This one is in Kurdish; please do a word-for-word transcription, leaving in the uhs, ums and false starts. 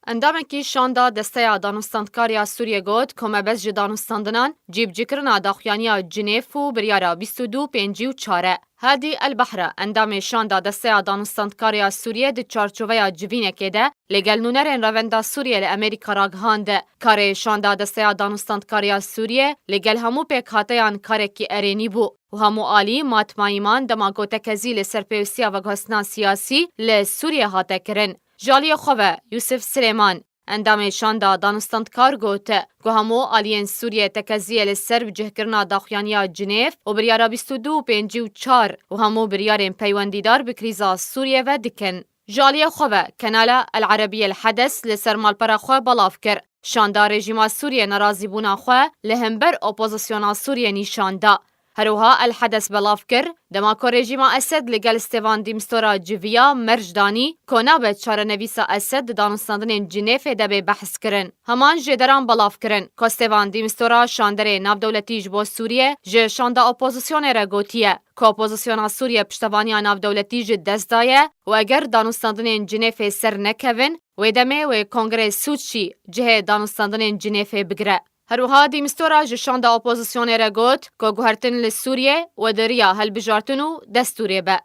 Endamekî şanda Desteya Danûstandkar ya Sûriyê got ku mebest ji danûstandinan cîbicîkirina daxuyaniya Cinêv û biryara bîst û du pêncî û çar e. Hadî El Behra, endamê şanda Desteya Danûstandkar ya Sûriyê di çarçoveya civînekê de li gel nûnerên Revenda Sûriyê li Amerîka ragihand, karê şanda Desteya Danûstandkar ya Sûriyê li gel hemû pêkhateyan karekî erênî bû û hemû alî matmayîman dema ku tekezî li ser pêwîstiya veguhestina siyasî li Sûriyê hate kirin. Ji aliyê xwe ve Yûsif Silêman, endamê şanda danûstandkar got ku hemû aliyên Sûriyê tekeziyê li ser bicihkirina daxuyaniya Cinêv û biryara bîst û du û pêncî û çar û hemû biryarên peywendîdar bi krîza Sûriyê ve dikin. Ji aliyê xwe ve Kanala El Erebiye El Hedes li ser malpera xwe belav kir. Şanda rejîma Sûriyê nerazîbûna xwe li hember opozisyona Sûriyê nîşan da. Her wiha El Hedes belav kir, dema ku rejîma Esed li gel Stêvan Dîmistora Civiya merc danî ku nabe çarenivîsa Esed di danûstandinên Cinêfê de bê behs kirin. Heman jêderan belav kirin ku Stêvan Dîmistora şanderê navdewletî ji bo Sûriyê ji şanda opozisyonê re gotiye ku opozisyona Sûriyê piştevaniya navdewletî ji dest daye û eger danûstandinên Cinêfê ser nekevin, wê demê wê Kongrê Sûçî cihê danûstandinên Cinêfê bigire. Her wiha Dîmistora ji şanda opozisyonê re got ku guhertin li Sûriyê wê di riya hilbijartin û destûrê be.